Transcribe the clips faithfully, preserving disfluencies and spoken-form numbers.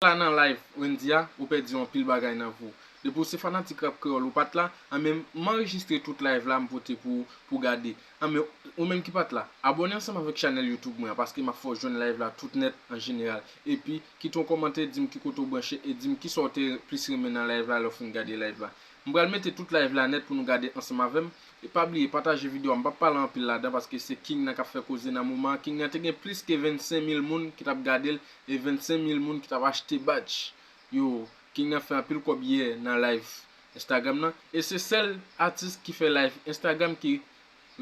la nan live Wendy a, ou pèdi anpil bagay nan vi w. Depi w se fanatik rap kreyòl, ou pa t la, anben m anrejistre tout live la, m pote pou, pou gade. Anben, ou menm ki pa t la, abòne ansanm avèk chanèl YouTube mwen an, paske m ap fè w jwenn live la tout nèt an jeneral. Epi, kite yon kòmantè, di m ki kote w branche e di m kisa w te plis renmen nan live la lè w fin gade live la. M pral mete tout live la nèt pou nou gade ansanm avè m. E pa bliye, pataje videyo a. M p ap pale anpil ladan paske se King nan k ap fè koze nan moman an. King nan te gen plis ke vennsenk mil moun ki t ap gade l e vennsenk mil moun ki t ap achte badge. Yo, King nan fè anpil kòb yè nan live Instagram nan. E se sèl atis ki fè live Instagram ki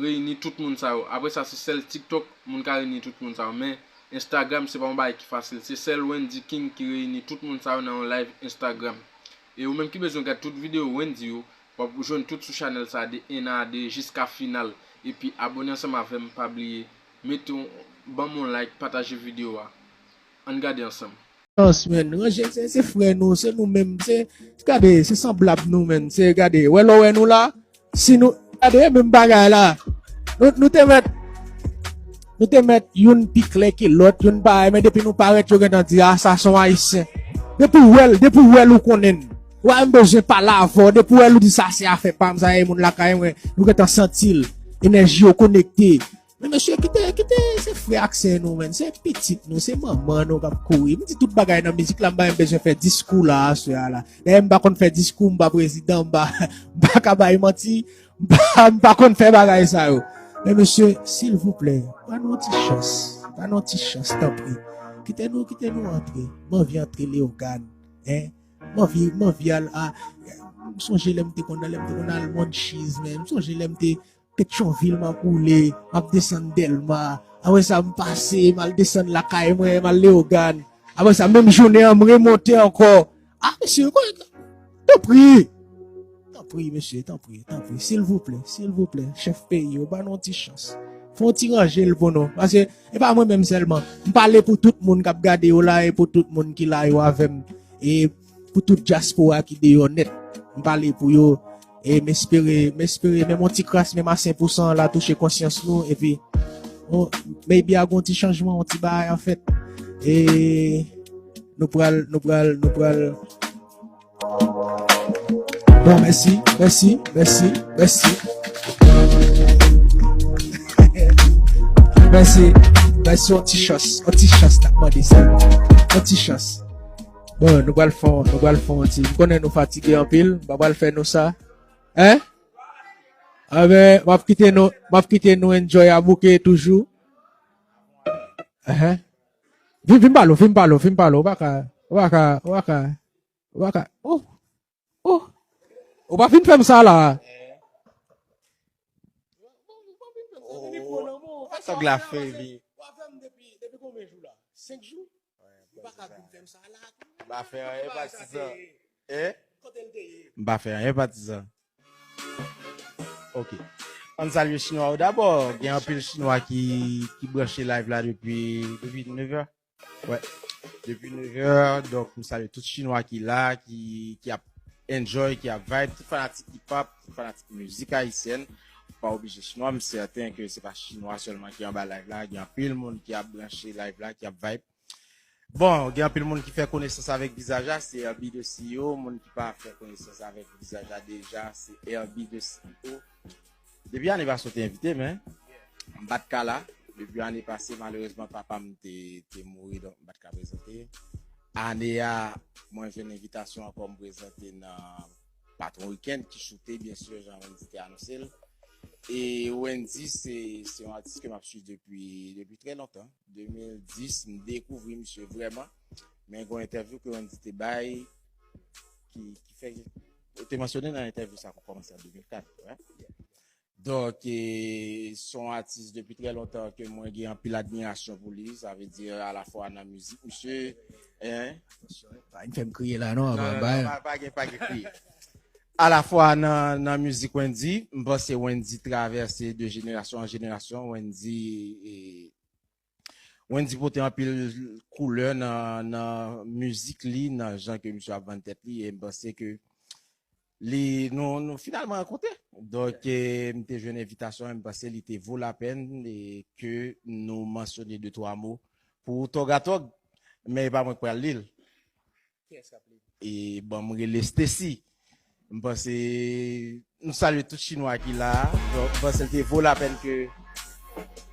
reyini tout moun sa yo. Apre sa, se sèl TikTok moun ka reyini tout moun sa yo. Men Instagram, se pa yon bagay ki fasil. Se sèl Wendy King ki reyini tout moun sa yo nan yon live Instagram. E ou menm ki bezwen gad tout videyo Wendy yo, w ap jwenn tout sou chanèl sa de en a de jiska final. Epi abòne ansanm avè m, pa bliye, mete yon, ban m yon like, pataje videyo a. Ann gade ansanm. Chans, menn. Ranje, se, se frè nou, se nou menm, se, gade, se sanblab nou, menn. Se, gade, wè lè w wè nou la, si nou, gade, menm bagay la. Nou, nou te mèt, nou te mèt youn pi klè ke lòt, youn parèy, men depi nou parèt, yo gentan di, "Ah, sa se yon Ayisyen." Depi w wè l, depi w wè l, ou konnen n. Ou pa menm bezwen pale avè w, depi w wè l, ou di, "Sa se afè pa m, sa e moun lakay mwen." Nou gentan santi l. Enèji yo konekte. Men mesye, kite, kite, se frè ak sè nou, menn. Se pitit nou, se manman nou k ap kouri. M di tout bagay nan mizik la, m pa menm bezwen fè diskou la, aswè a la. Dayè, m pa konn fè diskou, m pa prezidan, m pa, m pa ka bay manti, m pa, m pa konn fè bagay sa yo. Men mesye, silvouplè, ba nou yon ti chans. Ba nou yon ti chans, tanpri. Kite nou, kite nou antre. M anvi antre Leyogàn, en. M anvi, m anvi al a, m sonje lè m te konn, lè m te konn al Monchiz, men. M sonje lè m te Petyonvil, m ap woule, m ap desann Dèlma. Apre sa, m pase, m al desann lakay mwen, m al Leyogàn. Apre sa, menm jounen an, m remonte ankò. Ah, mesye, tanpri! Tanpri, mesye, tanpri, tanpri. Silvouplè, silvouplè, chèf peyi yo, ba nou yon ti chans. Fè yon ti ranje l pou nou. Paske, e pa mwen menm sèlman. M pale pou tout moun k ap gade yo la, e pou tout moun ki la yo avè m. E pou tout dyaspora ki deyò nèt. M pale pou yo. E m espere, m espere menm yon ti kras, menm a senk pousan la touche konsyans nou. Epi, on, maybe a gon ti chanjman, yon ti bagay an fèt. E nou pral, nou pral, nou pral. Bon, mèsi, mèsi, mèsi, mèsi. Mèsi, mèsi, yon ti chans, yon ti chans, n ap mande sa. Yon ti chans. Bon, nou pral fè, nou pral fè yon ti. M konnen nou fatige anpil, m pa pral fè nou sa. Hein? Anben, m ap kite nou, m ap kite nou enjoy a bouke toujou. Hein? Vin, vin pale w, vin pale w, vin pale w. Ou pa ka, ou pa ka, ou pa ka, ou pa ka. Oh, oh. Ou pa vin fè m sa la. Tag la fè vi. Ou avè m depi, depi konbyen jou la? Senk jou? Ou pa ka vin fè m sa la tou. M pa fè anyen, patizan. Hein? Kote l te ye? M pa fè anyen, patizan. Ok. Ann salye chinwa yo dabò. Gen anpil chinwa ki, ki branche live la depi, depi nèf è. Wè. Depi nèf è, donk, m salye tout chinwa ki la, ki, ki ap enjoy, ki ap vibe, tout fanatik hip hop, tout fanatik mizik ayisyèn. Pa oblije chinwa, m sèten ke se pa chinwa sèlman ki anba live la, gen anpil moun ki ap branche live la, ki ap vibe. Bon, gen anpil moun ki fè konesans avèk vizaj la, se Herby de C E O, moun ki pa fè konesans avèk vizaj la deja, se Herby de C E O. Depi ane pase w te envite m, en. M pa t ka la. Depi ane pase, malerezman, papa m te, te mouri, donk m pa t ka prezante. Ane a, mwen jwenn envitasyon ankò m prezante nan Patwon Weekend ki choute, byen si, jan Wendy te anonse l. E Wendy, se, se yon atis ke m ap swiv depi, depi trè lontan. De mil dis, m dekouvri misye vrèman. Men gen yon entèvyou ke Wendy te bay, ki, ki fè, ou te mansyone nan entèvyou sa ki kòmanse an de mil kat, wè. Donk, e, se yon atis depi trè lontan ke mwen gen anpil admirasyon pou li, sa vle di alafwa nan mizik misye, en. Attention, pa vin fè m kriye la non, non, non, non, pa, pa gen, pa gen kriye. Alafwa nan, nan mizik Wendy, m panse Wendy travèse de jenerasyon an jenerasyon, Wendy, e, Wendy pote anpil koulè nan, nan mizik li, nan jan ke misye ap vann tèt li, e m panse ke li, nou, nou finalman rankontre. Donk, e, m te jwenn envitasyon an, m panse li te vo lapèn, e ke nou mansyone de twa mo pou Tòg a Tòg, men e pa mwen k pral li l. Kiyès k ap leve? E bon, m rele Stacy. M panse nou salye tout Chinwa ki la a. Donk, m panse l te vo lapèn ke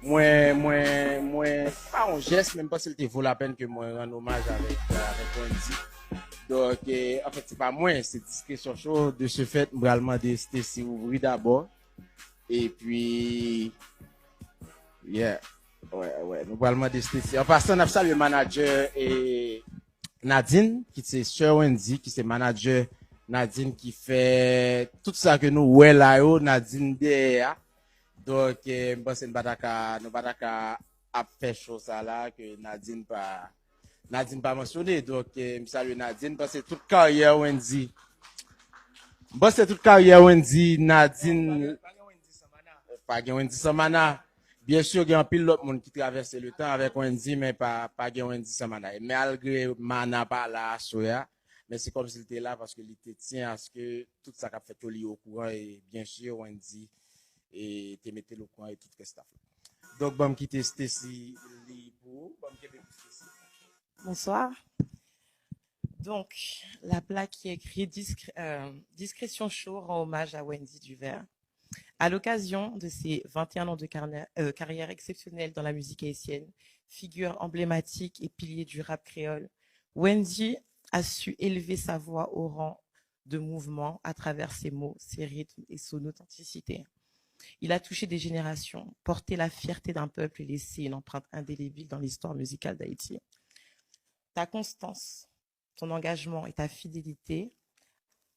mwen, mwen, mwen, se pa yon jès, men m panse l te vo lapèn ke mwen rann omaj avèk, avèk Wendy. Donk, eh, anfèt, se pa mwen, se Discrétion Show. De ce fait, m pral mande Stacy ouvri dabò. Epi, yeah. Wè, wè, nou pral mande Stacy. An pasan, n ap salye manadjè e Nadine, ki se sè Wendy, ki se manadjè Nadine, ki fè tout sa ke nou wè la yo, Nadine dèyè a. Donk, eh, m panse n pa ta ka, nou pa ta ka ap fè show sa la, ke Nadine pa, Nadine pa mansyone. Donk, eh, m salye Nadine, m panse tout karyè Wendy. M panse tout karyè Wendy, Nadine. Pa gen Wendy san Mana. Byen si, gen anpil lòt moun ki travèse letan avèk Wendy, men pa, pa gen Wendy san Mana. E malgre Mana pa la aswè a, men se kòmsi l te la paske li te tyen aske tout sa k ap fèt yo, li okouran. E byen si, Wendy e te mete l okouran e tout rès staff la. Donk, ban m kite Stacy li pou ou. Ban m kenbe pou Stacy. Bonsoir. Donc, la plaque qui est écrit Discré- euh, Discrétion Show rend hommage à Wendy Duvert. À l'occasion de ses vingt et un ans de carna- euh, carrière exceptionnelle dans la musique haïtienne, figure emblématique et pilier du rap créole, Wendy a su élever sa voix au rang de mouvement à travers ses mots, ses rythmes et son authenticité. Il a touché des générations, porté la fierté d'un peuple et laissé une empreinte indélébile dans l'histoire musicale d'Haïti. Ta constance, ton engagement et ta fidélité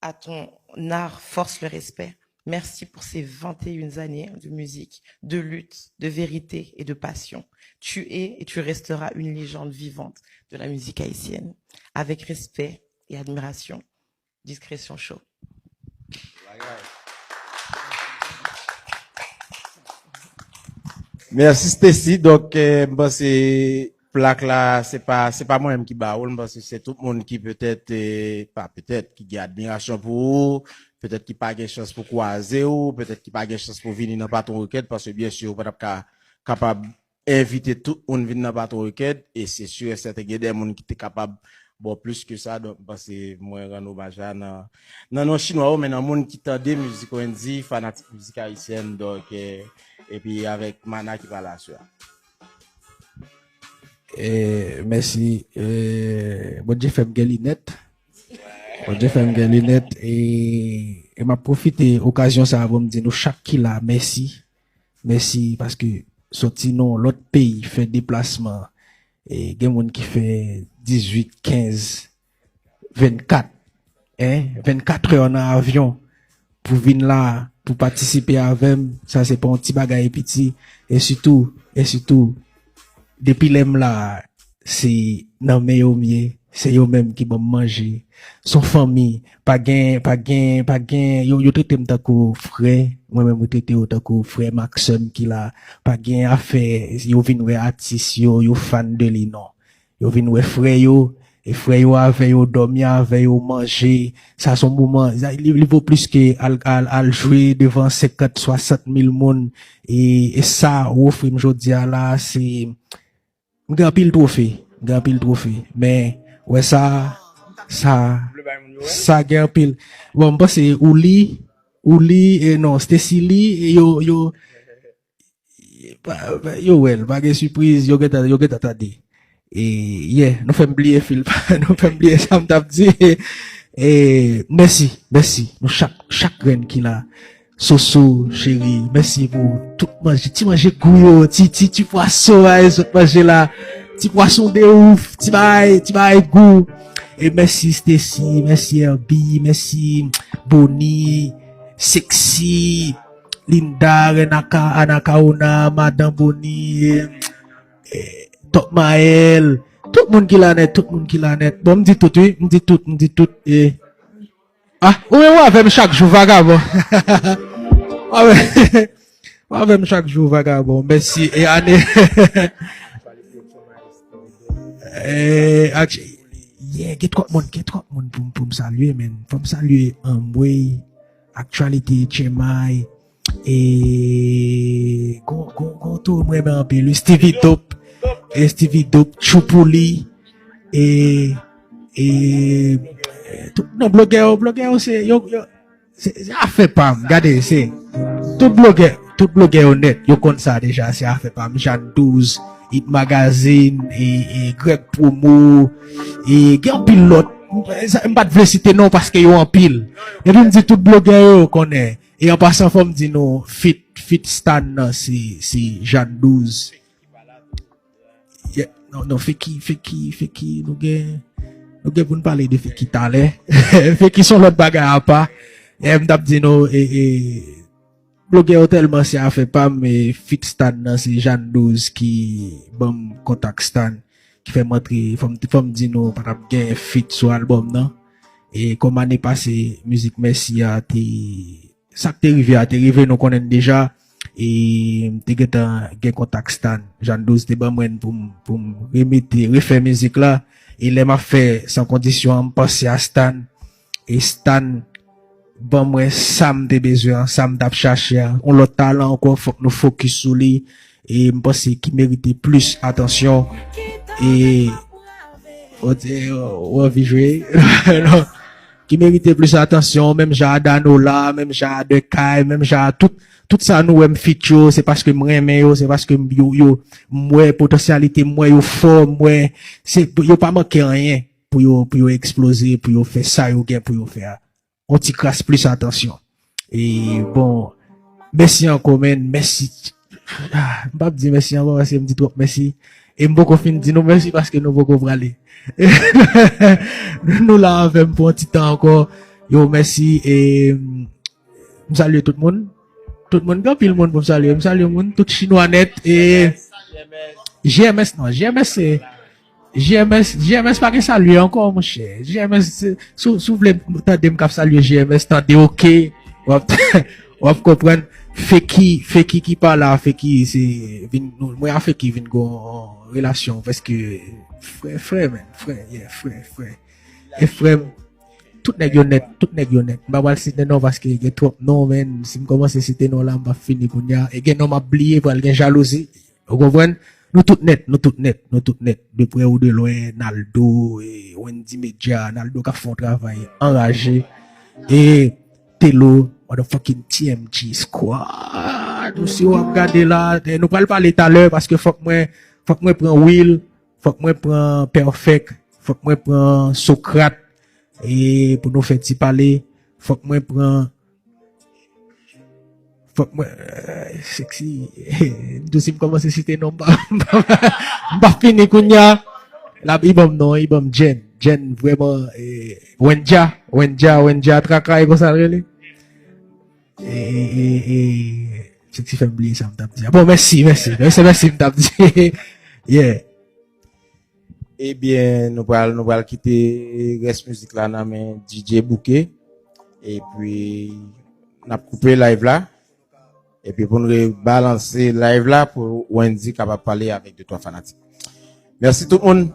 à ton art forcent le respect. Merci pour ces vingt et une années de musique, de lutte, de vérité et de passion. Tu es et tu resteras une légende vivante de la musique haïtienne. Avec respect et admiration, Discrétion Show. Mèsi Stacy. Donk, eh, m panse plak la, se pa, se pa mwen menm ki ba ou l. M panse se tout moun ki petèt, eh, pa petèt, ki gen admirasyon pou ou, petèt ki pa gen chans pou kwaze ou, petèt ki pa gen chans pou vini nan Patwon Rokèt, paske byen si ou pa t ap ka kapab envite tout moun vin nan Patwon Rokèt, e se si e sèten gen de moun ki te kapab ba w plis ke sa. Donk, m panse mwen rann omaj la nan, nan non Chinwa yo, men nan moun ki tande mizik Wendy, fanatik mizik ayisyèn, donk, eh, epi avèk Mana ki pa la aswè a. Eh, mèsi. Eh, Bondye fè m gen linèt. Bondye fè m gen linèt. E, e m ap pwofite okazyon sa a pou m di nou chak ki la, mèsi. Mèsi paske soti nan yon lòt peyi, fè deplasman. E gen moun ki fè dizuit, kenz, vennkat, en, vennkat è nan avyon pou vin la, pou patisipe avè m. Sa se pa yon ti bagay piti. E sitou, e sitou, depi lè m la, se nan men yo m ye. Se yo menm ki ban m manje. Se yon fanmi. Pa gen, pa gen, pa gen, yo, yo trete m tankou frè. Mwen menm, mwen trete yo tankou frè m ak sè m ki la. Pa gen afè, yo vin wè atis yo, yo fan de li, non. Yo vin wè frè yo, e frè yo avè yo, dòmi avè yo, manje. Sa se yon moman, li, li vo plis ke al, al, al jwe devan senkant, swasant mil moun. E, e sa, ou ofri m jodi a la, se, m gen anpil twofe, m gen anpil twofe. Men, wè sa, sa, sa gen anpil. Bon, m panse ou li, ou li, e non, Stacy li, e yo, yo, pa- pa- yo wè l, pa gen sipriz, yo gentan, yo gentan tande. E, yeah, nou fè m bliye fil, nou fè m bliye sa m t ap di. E, mèsi, mèsi, nou chak, chak grenn ki la. Soso, cheri, mèsi pou tout manje, ti manje gou yo, ti, ti, ti pwason, ay, zòt manje la, ti pwason de ouf, ti bagay, ti bagay gou. E mèsi Stacy, mèsi Herbie, mèsi Bonnie, Sexy, Linda, Renaka, Anakaona, Madan Bonnie, eh, Top Maël, tout moun ki la nèt, tout moun ki la nèt. Bon, m di tout, wi, m di tout, m di tout. E, ah, ou menm w avè m chak jou, vagabon. W avè, w avè m chak jou, vagabon. Mèsi. E ane. Eh, ak, yeah, gen twòp moun, gen twòp moun pou, pou m salye, men. Fò m salye Anmwey, Actuality H M I, e gon, gon, gon tou m renmen anpil, wi, Stevie Dope, e Stevie Dope, Tchoupouli, e E, tout, non, blogè yo, blogè yo, se, yo, yo, se, se afè pa m, gade, se, tout blogè, tout blogè yo nèt, yo konn sa deja, se afè pa m, Jeanne Douze, Hit Magazine, e, e Greg Promo, e gen anpil lòt, m, sa, m pa t vle site non paske yo anpil. Epi m di tout blogè yo, yo konnen. E an pasan, fò m di nou, feat, feat Stan nan, se, se Jeanne Douze. Yeah, non, non, Feki, Feki, Feki, nou gen, nou gen pou n pale de Feki talè. Feki se yon lòt bagay apa. E m t ap di nou, e, e, blogè yo tèlman se afè pa m, e feat Stan nan se Jeanne Douze ki ban m kontak Stan, ki fè m antre, fò m, fò m di nou, pa t ap gen feat sou albòm nan. E kòm ane pase, mizik Mèsi a te, sa k te rive a te rive, nou konnen l deja. E m te gentan gen kontak Stan. Jeanne Douze te ban mwen pou m, pou m remete, refè mizik la. E lè m ap fè San Kondisyon an, m panse a Stan. E Stan ban mwen sa m te bezwen an, sa m t ap chache a. Yon lòt talan ankò, fòk nou fokis sou li. E m panse ki merite plis atansyon. E w, w anvi jwe? Non. Ki merite plis atansyon, menm jan a Danola, menm jan a Dekay, menm jan a tout, tout sa nou wè m feat yo, se paske m renmen yo, se paske m, yo, yo, m wè potansyalite, m wè yo fò, m wè, se, yo pa manke anyen pou yo, pou yo eksploze, pou yo fè sa yo gen pou yo fè a. On ti kras plis atansyon. E bon, mèsi ankò, man, mèsi. Ah, m p ap di mèsi ankò paske m di twòp mèsi. E m poko fin di nou mèsi paske nou poko prale. Nou la avè m pou yon ti tan ankò. Yo, mèsi. E m salye tout moun. Tout moun, gen anpil moun pou m salye. M salye moun, tout chinwa nèt. E G M S, non, G M S se G M S, G M S pa gen salye ankò, monchè. G M S, se, si w, si w vle tande m k ap salye G M S, tande, oke. W ap, w ap konprann. Feki, Feki ki pa la, Feki, se, vin, nou, mwen a Feki vin gon relasyon, prèske frè, frè, man, frè, yeah, frè, frè. E frè m, tout nèg yo nèt, tout nèg yo nèt. M pa pral site non paske gen twòp non, man. Si m kòmanse site non la, m p ap fini kounye a. E gen non m ap bliye, pral gen jalouzi. Ou konprann? Nou tout nèt, nou tout nèt, nou tout nèt. De prè ou de lwen, Naldo, e, Wendy Media, Naldo k ap fè yon travay anraje. E Telo, motherfucking T M G Squad. Ou si w ap gade la, e, nou pral pale talè paske fòk mwen, fòk mwen pran Will, fòk mwen pran Perfect, fòk mwen pran Socrate, e pou nou fè ti pale, fòk mwen pran Fòk mwen, eh, sexy. Tou si m kòmanse site non, m pa, m pa, m pa fini kounye a. L ap, li ban m non, li ban m Jen. Jen vrèman, eh, Wendja, Wendja, Wendja Traka, e konsa l rele. E, e, e, e, sexy fè m bliye sa m t ap di a. Bon, mèsi, mèsi. Mèsi, mèsi m t ap di. Yeah. Ebyen, nou pral, nou pral kite rès mizik la nan men D J Bouke. Epi, n ap koupe live la. Epi, pou n rebalanse live la, pou Wendy kapab pale avèk de twa fanatik. Mèsi tout moun.